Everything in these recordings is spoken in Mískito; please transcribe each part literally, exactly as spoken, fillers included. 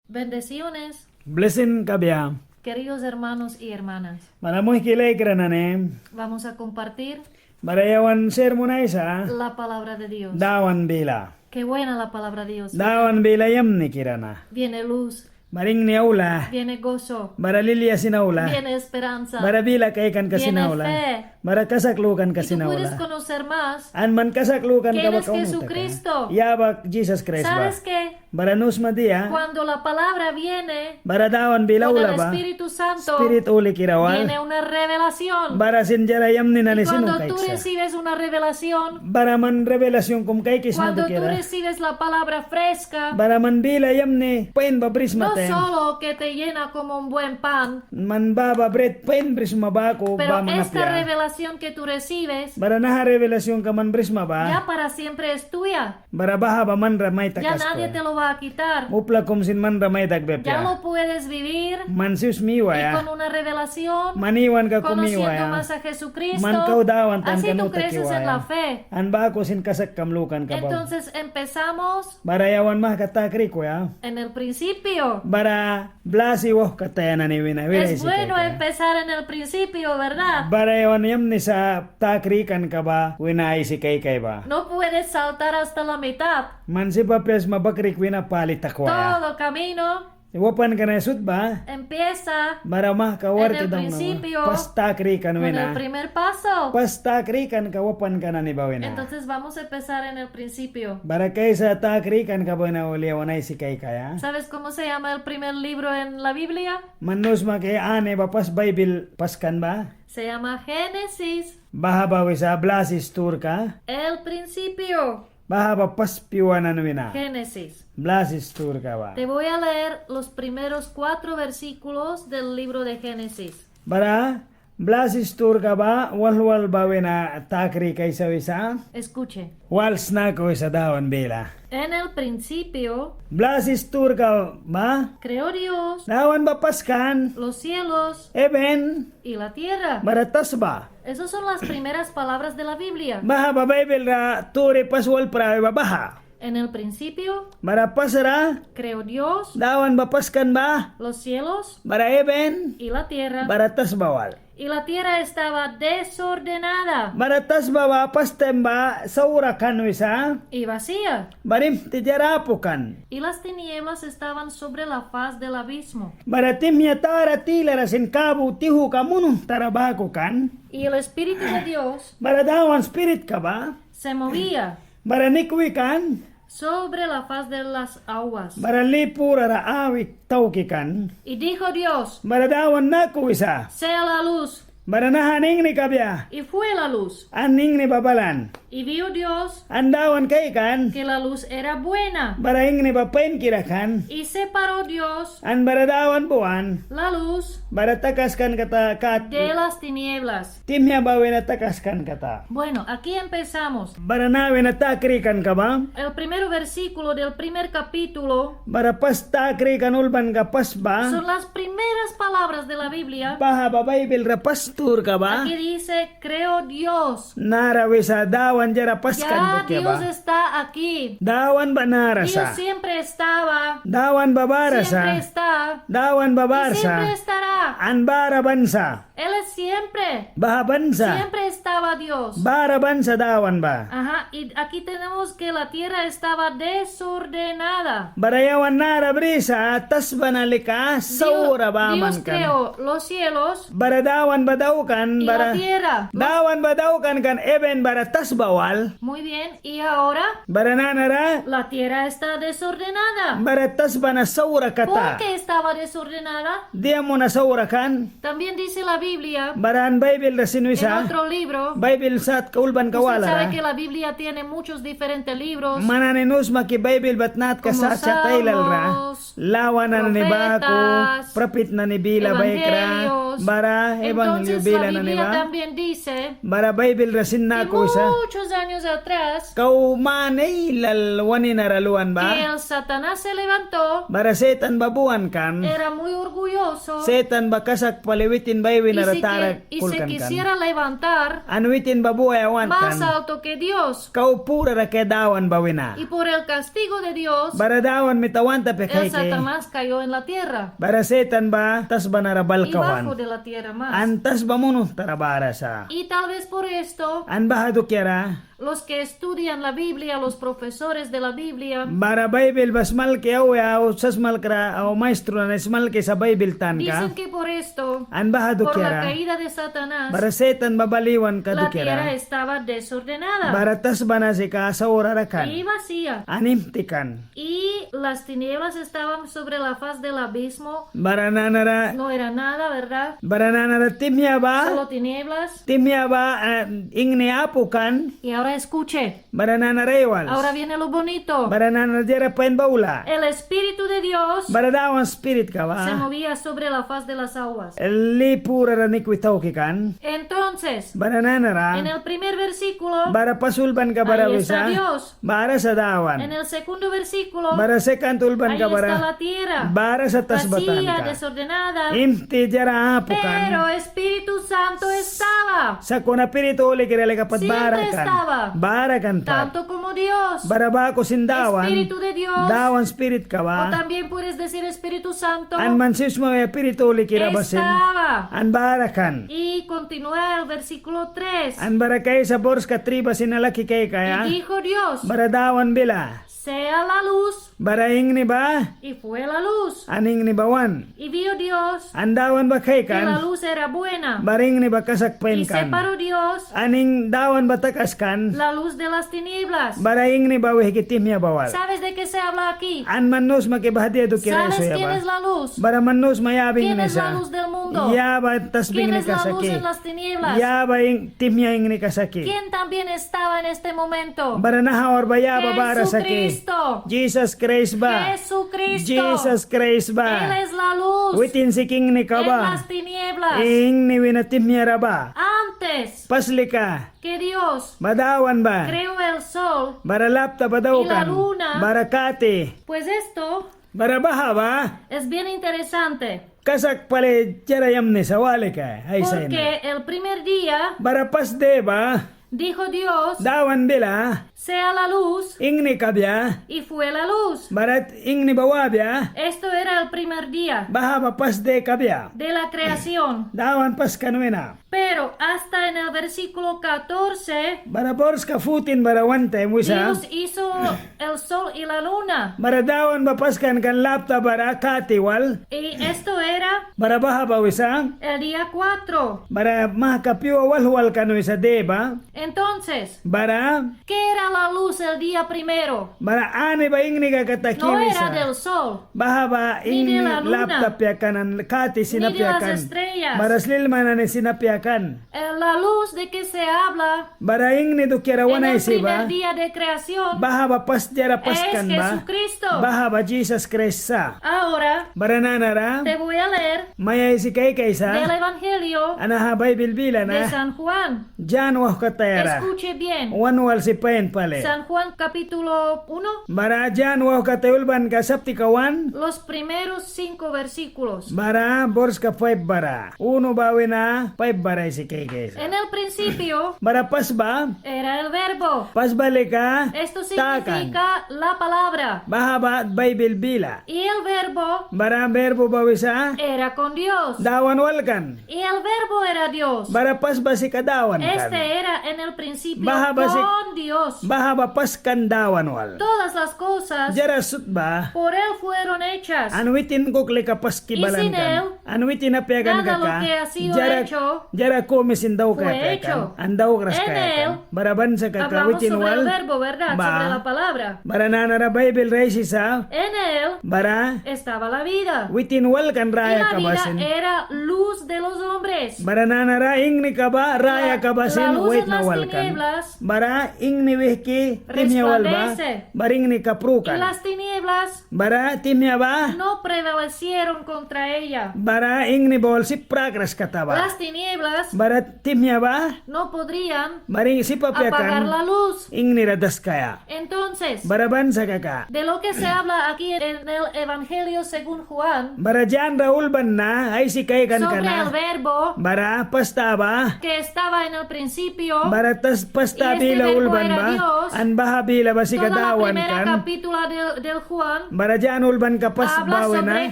Bendiciones. Blisin kabia. Queridos hermanos y hermanas. Mana muihki laikra nani. Vamos a compartir. Bara yawan sermon aisa. La palabra de Dios. Dawan bila. Qué buena la palabra de Dios. Dawan bila yamnikira na. Viene luz. Bara ingni aula. Viene gozo. Bara lilia sin aula. Viene esperanza. Bara bila kaikanka sin aula. Viene fe. Bara kasak lukanka sin aula. Y tú puedes conocer más. An man kasak lukanka ba kau nu taka. ¿Quién es Jesucristo? Ya ba Jisas Kraist ba. ¿Sabes qué? Bara nu sma dia. Cuando la palabra viene, bara Dawan bila aula ba, con el Espíritu Santo, Spirit Hulikira wal, viene una revelación. Bara sin diara yamni nani sin nu kaikisa. Y cuando tú recibes una revelación, bara man revelación kum kaikisma dukiara, cuando tú recibes la palabra fresca, bara man bila yamni pain ba brisma taim, no solo que te llena como un buen pan, man baha ba brit pain brisma baku ba man apia. Pero esta revelación que tú recibes, bara naha revelación ka man brisma ba, ya para siempre es tuya. Bara baha ba man ra mai takaskwaia. Ya nadie te lo va a quitar. Upla kum sin man ra mai dakbia apia. Ya lo puedes vivir. Man sip sma iwaia. Y con una revelación, man iwanka kum iwaia. Conociendo más a Jesucristo. Man kau Dawan tanka nu taki iwaia. Así tú creces en la fe. An baku sin kasakkam lukanka ba. Entonces empezamos. Bara yawan mahka ta krikuya. En el principio. Bara blasi wauhkataya nani wina, wira aisi kaikaia. Es bueno empezar en el principio, ¿verdad? Bara yawan yamni sa ta krikanka ba wina aisi kaikaia ba. No puedes saltar hasta la mitad. Man sip apia sma bakrik wina pali takwaia. Todo camino. Wapanka nani sut ba. Empieza. Bara mahka warti daukna. En el principio. Pas ta krikan wina. Con el primer paso. Pas ta krikanka wapanka nani ba wina. Entonces vamos a empezar en el principio. Bara kaisa ta krikanka ba wina wal yawan aisi kaikaia. ¿Sabes cómo se llama el primer libro en la Biblia? Man nu sma ki ani ba pas Baibil paskan ba. Se llama Génesis. Baha ba wisa blasi sturka. El principio. Baha ba pas pyua nani wina. Génesis. Blasi sturka ba. Te voy a leer los primeros cuatro versículos del libro de Génesis. Bara blasi sturka ba wal wal ba wina ta krikaisa wisa. Escuche. Wal sna kau wisa Dawan bila. En el principio. Blasi sturka ba. Creó Dios. Dawan ba paskan. Los cielos. Heven. Y la tierra. Bara tasba. Esas son las primeras palabras de la Biblia. Baha ba Baibil ra turi pas wal prawi ba baha. En el principio. Bara pas ra. Creó Dios. Dawan ba paskan ba. Los cielos. Bara heven. Y la tierra. Bara tasba wal. Y la tierra estaba desordenada. Bara tasba ba pas taim ba saura kan wisa. Y vacía. Bara imti diara apu kan. Y las tinieblas estaban sobre la faz del abismo. Bara tihmia tara tilara sin kabu tihuka munuhtara baku kan. Y el Espíritu de Dios. Bara Dawan spiritka ba. Se movía. Bara nikwi kan. Sobre la faz de las aguas. Bara li purara awi tauki kan. Y dijo Dios. Bara Dawan naku wisa. Sea la luz. Bara naha ningni kabia. Y fue la luz. An ningni ba balan. Y vio Dios. An Dawan kaikan. Que la luz era buena. Bara ingni ba painkira kan. Y separó Dios. An bara Dawan buan. La luz. Bara takaskan kata kat. De las tinieblas. Tihmia ba wina takaskan kata. Bueno, aquí empezamos. Bara naha wina ta krikanka ba. El primero versículo del primer capítulo. Bara pas ta krikan ulbanka pas ba. Son las primeras palabras de la Biblia. Baha ba Baibil ra pas sturka ba. Aquí dice, creó Dios. Nara wisa Dawan diara paskan dukia ba. Ya Dios está aquí. Dawan ba nara sa. Dios siempre estaba. Dawan ba bara sa. Siempre está. Dawan ba bara sa. Y siempre estará. An bara ban sa. Él es siempre. Baha ban sa. Siempre estaba Dios. Bara ban sa Dawan ba. Ajá, y aquí tenemos que la tierra estaba desordenada. Bara yawan nara brisa tasba na lika saura baman kan. Dios creó los cielos. Bara Dawan ba daukan bara. Y la tierra. Dawan ba daukan kan heven bara tasba wal. Muy bien, y ahora. Bara nanara. La tierra está desordenada. Bara tasba na saura kata. ¿Por qué estaba desordenada? Dia muna saura kan. También dice la Biblia, bara an Baibil ra sin wisa, en otro libro, Baibil satka ulbanka walara. Usted sabe que la Biblia tiene muchos diferentes libros, man nani nu sma ki Baibil ba tnatka sat sat ailal ra. Como Salmos, Lawana nani baku, Profetas, prapit nani bila baikra, Evangelios. Bara evangelio bila nani ba. Entonces la Biblia también dice, Bara Baibil ra sin naku wisa. Muchos años atrás, kau man ailal wan ninara luan ba. Que el Satanás se levantó. Bara Setan ba buan kan. Era muy orgulloso. Setan ba kasak pali witin ba ai wina ra tara kulkan kan. Y se quisiera levantar. An witin ba buaia want kan. Más alto que Dios. Kau purara kaia Dawan ba wina. Y por el castigo de Dios, bara Dawan mita want apia kaiki, el Satanás cayó en la tierra. Bara Setan ba tasba nara bal kauhwan. Y bajo de la tierra más. An tasba munuhtara bara sa. Y tal vez por esto, an baha dukiara, los que estudian la Biblia, los profesores de la Biblia, bara Baibil ba smalki auya, au sasmalkra, au maestro nani smalkisa Baibil tanka, dicen que por esto, an baha dukiara, por la caída de Satanás, bara Setan ba bal iwanka dukiara, la tierra estaba desordenada. Bara tasba na sika saura ra kan. Y vacía. An imti kan. Y las tinieblas estaban sobre la faz del abismo. Bara nanara. No era nada, ¿verdad? Bara nanara tihmia ba. Solo tinieblas. Tihmia ba, eh, ingni apu kan. Y ahora escuche. Bara nanara ai wals. Ahora viene lo bonito. Bara nanara diara pain ba aula. El Espíritu de Dios. Bara Dawan Spiritka ba. Se movía sobre la faz de las aguas. Li purara nikwi tauki kan. Entonces, bara nanara, en el primer versículo, bara pas ulbanka bara wisa. Ahí está Dios. Bara sa Dawan. En el segundo versículo, bara sekand ulbanka bara. Ahí está la tierra. Bara sa tasba tanka. Vacía, desordenada. Imti, diara apu kan. Pero Espíritu Santo estaba. Sakuna Spirit Hulikira lika pat bara kan. Siempre estaba. Bara kan pat. Tanto como Dios. Bara baku sin Dawan. Espíritu de Dios. Dawan Spiritka ba. O también puedes decir Espíritu Santo. An man sip sma wiaia Spirit Hulikira ba sin. Estaba. An bara kan. Y continúa el versículo tres. An bara kaisa borska tri ba sin laki kaikaia. Y dijo Dios. Bara Dawan bila. Sea la luz. Bara ingni ba. Y fue la luz. An ingni ba wan. Y vio Dios. An Dawan ba kaikan. Que la luz era buena. Bara ingni ba kasak pain kan. Y separó Dios. An Dawan ba takaskan. La luz de las tinieblas. Bara ingni ba wihki tihmia ba wal. ¿Sabes de qué se habla aquí? An man nu sma ki baha dia dukiara aisuya ba. ¿Sabes quién es la luz? Bara man nu sma ya ba ingni sa. ¿Quién es la luz del mundo? Ya ba tasba ingnika sa ki. ¿Quién es la luz en las tinieblas? Ya ba tihmia ingnika sa ki. ¿Quién también estaba en este momento? Bara naha awar ba ya ba bara sa ki. Jesucristo. Jisas Kraist ba. Jesucristo. Jisas Kraist ba. Él es la luz. Witin sika ingnika ba. En las tinieblas. Ingni wina tihmiara ba. Antes. Pas lika. Que Dios. Ba Dawan ba. Creó el sol. Bara lapta ba daukan. Y la luna. Bara kati. Pues esto. Bara baha ba. Es bien interesante. Kasak pali diara yamni sa, wali kaia aisaina. Porque el primer día. Bara pas de ba. Dijo Dios. Dawan bila. Sea la luz. Ingni kabia. Y fue la luz. Bara ingni ba wabia. Esto era el primer día. Baha ba pas de kabia. De la creación. Dawan paskan wina. Pero hasta en el versículo catorce, bara borska fortin bara wan taim wisa. Dios hizo el sol y la luna. Bara Dawan ba paskan kan lapta bara kati wal. Y esto era. Bara baha ba wisa. El día cuatro. Bara mahka pyua walhwalka nu wisa de ba. Entonces. Bara. ¿Qué era la luz el día primero? Bara ani ba ingnika kata ki wisa. No era del sol. Baha ba ingni lapta apia kan an kati sin apia kan. Ni de la luna. Ni de las estrellas. Bara slilma nani sin apia kan. Eh, la luz de que se habla. Bara ingni dukiara wan aisi ba. En el primer día de creación. Baha ba pas diara paskan ba. Es Jesucristo. Baha ba Jisas Kraist sa. Ahora. Bara nanara. Te voy a leer. Mai aisi kaikaisa. Del Evangelio. An naha Baibil bila na. De San Juan. Jan wauhkatayara. Escuche bien. Wan walsi pain pali. San Juan capítulo uno. Bara Jan wauhkataya ulbanka saptika wan. Los primeros cinco versículos. Bara borska faip bara. Uno ba wina faip bara aisi kaikaisa. En el principio. Bara pas ba. Era el Verbo. Pas ba lika. Esto significa la palabra. Baha ba Baibil bila. Y el Verbo. Bara Verbo ba wisa. Era con Dios. Dawan wal kan. Y el Verbo era Dios. Bara pas ba sika Dawan kan. Este era en el principio con Dios. Baha ba sika, baha ba pas kan Dawan wal. Todas las cosas. Diara sut ba. Por él fueron hechas. An witin kuk lika paski balan kan. Y sin él. An witin apia kan kaka. Nada lo que ha sido hecho. Diara, diara kumi sin daukaia apia kan. Fue hecho. An daukras kaia kan. En él. Bara ban sa kaka witin wal. Hablamos sobre el Verbo, ¿verdad? Ba. Sobre la palabra. Bara nanara Baibil ra aisisa. En él. Bara. Estaba la vida. Witin wal kan rayaka ba sin. Y la vida era luz de los hombres. Bara nanara ingnika ba rayaka ba sin waitna wal kan. Las tinieblas. Bara ingni wihki tihmia wal ba. Resplandece. Bara ingnika prukan. Y las tinieblas. Bara tihmia ba. No prevalecieron contra ella. Bara ingni ba wal sip prakras kata ba. Las tinieblas. Bara tihmia ba. No podrían. Bara sip apia kan. Apagar la luz. Ingni ra daskaia. Entonces, bara ban sa kaka. De lo que se habla aquí en el Evangelio según Juan. Bara Jan ra ulban na aisi kaikanka na. Sobre el verbo. Bara pas ta ba. Que estaba en el principio. Bara tas pas ta bila ulban ba. Y este verbo era Dios. An baha bila ba sika Dawan kan. Toda la primera capítulo del, del Juan. Bara Jan ulbanka pas ba wina. Habla sobre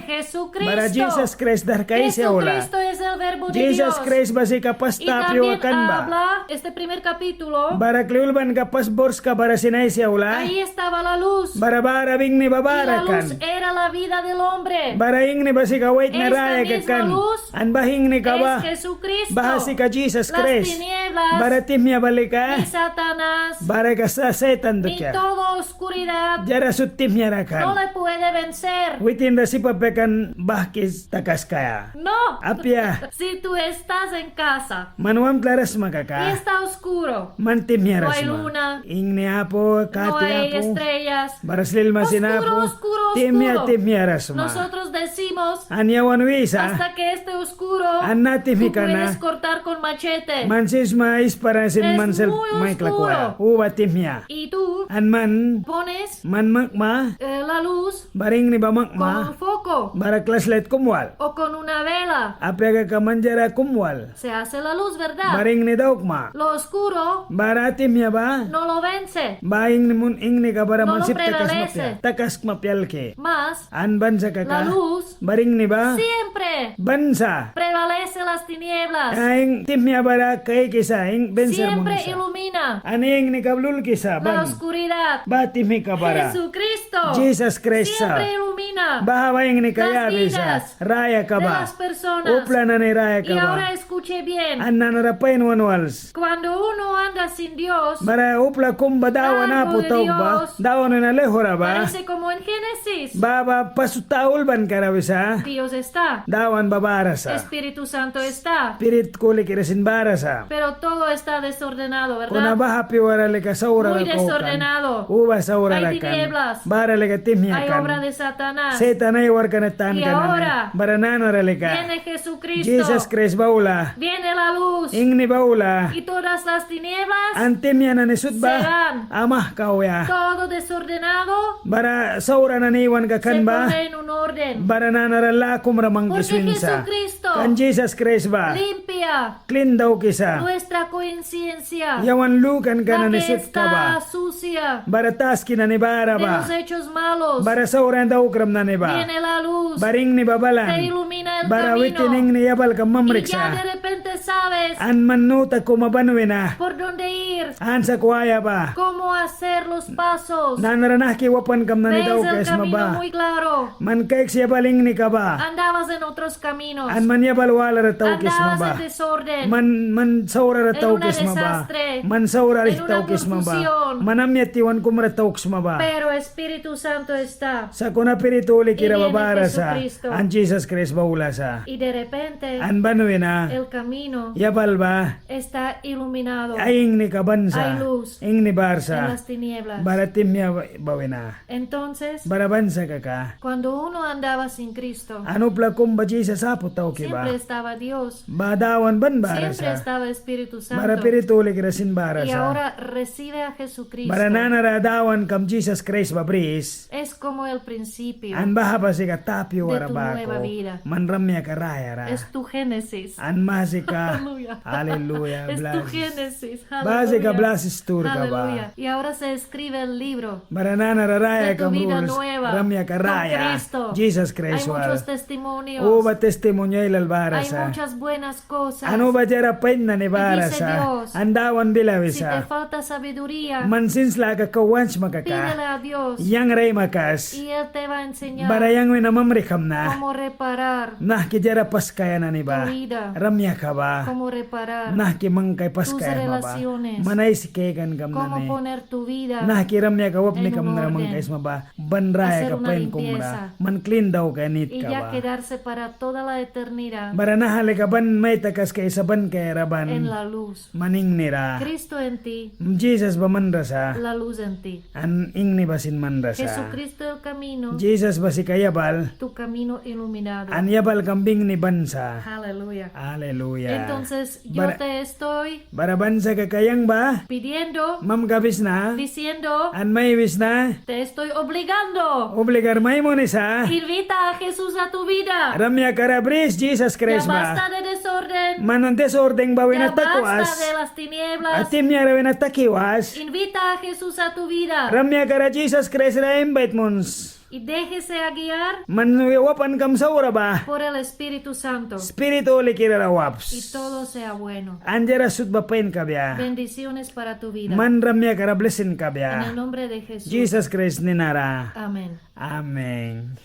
Jesucristo. Bara Jisas Kraist dahrka aisi aula. Jesucristo es el verbo de Dios. Jisas Kraist ba sika pas ta pyua kan ba. Y también habla este primer capítulo. Bara kli ulbanka pas burska bara sin aisi aula. Ahí estaba la luz. Bara bara ba ingni ba bara kan. Y la luz era la vida del hombre. Bara ingni ba sika waitna rayaka kan. Esta misma luz. An baha ingnika ba. Es Jesucristo. Baha sika Jisas Kraist. Las tinieblas. Bara tihmia ba lika. Ni Satanás. Bara ka sa-, Setan dukia. Ni toda oscuridad. Diara sut tihmia ra kan. No le puede vencer. Witin ra sip apia kan bahki takaskaia. No. Apia. Si tú estás en casa. Man wamtla ra sma kaka. Y está oscuro. Man tihmia ra sma. No hay luna. Ingni apu, kati apu. No hay estrellas. Bara slilma sin apu. Oscuro, oscuro, oscuro. Tihmia, tihmia ra sma. Nosotros decimos, an yawan wisa. Hasta que esté oscuro, an na tihmika na. Tú puedes cortar con machete. Man sip sma ispara sin man sel mai klakuaia. Es muy oscuro. Uba tihmia. Y tú. An man. Pones. Man makma. Eh, la luz. Bara ingni ba makma. Con un foco. Bara klaslait kum wal. O con una vela. Apia kaka man diara kum wal. Se hace la luz, ¿verdad? Bara ingni daukma. Lo oscuro. Bara tihmia ba. No lo vence. Ba ingni mun, ingnika bara man sip takaskma pialki. No lo prevalece. Takaskma pialki. Mas. An ban sa kaka. La luz. Bara ingni ba. Siempre. Ban sa. Prevalece las tinieblas. Tihmia bara kaikisa, ing-, vencer munisa. Siempre ilumina. An ingnika lulkisa, ban. La oscuridad. Ba tihmika bara. Jesucristo. Jisas Kraist sa. Siempre ilumina. Baha ba ingnika yabisa. Las vidas. Rayaka ba. De las personas. Upla nani rayaka ba. Y ahora escuche bien. An nanara pain wan wals. Cuando uno anda sin Dios, bara upla kum ba Dawan apu taukba, algo de Dios, Dawan wina laihura ba. Parece como en Génesis. Ba, ba, pas ta ulbanka ra wisa. Dios está. Dawan ba bara sa. Espíritu Santo está. Spirit Hulikira sin bara sa. Pero todo está desordenado, ¿verdad? Kuna baha pyuara lika saura ra kaukan. Muy desordenado. Uba saura ra kan. Hay tinieblas. Bara lika tihmia kan. Hay obra de Satanás. Setan ai warkka na tanka nani. Y ahora, bara nanara lika. Viene Jesucristo. Jisas Kraist ba aula. Viene la luz. Ingni ba aula. Y todas las tinieblas. An tihmia nani sut ba. Se van. Mahka auya. Todo desordenado. Bara saura nani iwanka kan ba. Se pone en un orden. Bara nanara lâ kum ra mangki swin sa. Porque Jesucristo. Kan Jisas Kraist ba. Limpia. Klin daukisa. Nuestra conciencia. Yawan lukanka nani sutka ba. La que está sucia. Bara taski nani bara ba. De los hechos malos. Bara saura daukram nani ba. Viene la luz. Bara ingni ba balan. Te ilumina el camino. Bara witin ingni yabalkam mamriksa. Y ya de repente sabes. An man nu takuma ban wina. Por dónde ir. Ansa kwaia ba. Cómo hacer los pasos. Nanara nahki wapankam nani daukaisma ba. Ves el camino muy claro. Man kaiks yabal ingnika ba. Andabas en otros caminos. An man yabal walara taukisma ba. Andabas en desorden. Man, man saurara taukisma ba. En una desastre. Man saurara taukisma ba. En una confusión. Man amya tiwan kumra taukisma ba. Pero Espíritu Santo está. Sakuna Spirit Hulikira ba bara sa. Y viene Jesucristo. An Jisas Kraist ba aula sa. Y de repente, an ban wina, el camino, yabal ba, está iluminado. Ai ingnika ban sa. Hay luz. Ingni bara sa. En las tinieblas. Bara tihmia ba wina. Entonces, bara ban sa kaka. Cuando uno andaba sin Cristo, an upla kum ba Jisas apu tauki ba. Siempre estaba Dios. Ba Dawan ban bara sa. Siempre estaba Espíritu Santo. Bara Spirit Hulikira sin bara sa. Y ahora recibe a Jesucristo. Bara nanara Dawankam Jisas Kraist ba bris. Es como el principio. An baha ba sika ta pyuara baku. De tu nueva vida. Man rayakam rayara. Es tu Génesis. An baha sika. Aleluya. Aleluya. Es tu Génesis. Baha sika Blasis sturka ba. Aleluya. Y ahora se escribe el libro. Bara nanara rayakam rules. De tu vida nueva. Rayakam raya. Con Cristo. Jisas Kraist wal. Hay muchos testimonios. Uba testimonio ailal bara sa. Hay muchas buenas cosas. An uba diara pain nani bara sa. Y dice Dios, an Dawan bila wisa. Si te falta sabiduría, man sins laka kau want sma kaka, pídele a Dios. Yang ra aimakas. Y él te va a enseñar. Bara yang wina mamrikamna. Cómo reparar. Nahki diara paskaia nani ba. Tu vida. Rayaka ba. Cómo reparar. Nahki mangkaia paskaia sma ba. Tus relaciones. Man aisi kaikanka nani. Cómo poner tu vida. Nahki rayakam wapnika ra mangkaisma ba. En un orden. Ban rayaka pain kum ra. Hacer una limpieza. Man klin daukaia nitka ba. Y ya quedarse para toda la eternidad. Bara naha lika ban mai takaskaia sa ban kaiara ban. En la luz. Man ingni ra. Cristo en ti. Jisas ba man ra sa. La luz en ti. An ingni ba sin man ra sa. Jesucristo el camino. Jisas ba sika yabal. Tu camino iluminado. An yabalkam ba ingni ban sa. Aleluya. Aleluya. Entonces, yo te estoy. Bara, bara ban sa kaka yang ba. Pidiendo. Mamkabisna. Diciendo. An maiwisna. Te estoy obligando. Obligar mai munisa. Invita a Jesús a tu vida. Rayakam ra bris Jisas Kraist ba. Ya basta de desorden. Man nani desorden ba wina takwas. Ya basta de las tinieblas. Timiara wina takiwas. Invita a Jesús a tu vida. Rayakam ra Jisas Kraist ra invait muns. Y déjese a guiar. Man wapankam saura ba. Por el Espíritu Santo. Spirit Hulikira ra waps. Y todo sea bueno. An diara sut ba pain kabia. Bendiciones para tu vida. Man rayakam ra blisin kabia. En el nombre de Jesús. Jisas Kraist nina ra. Amén. Amén.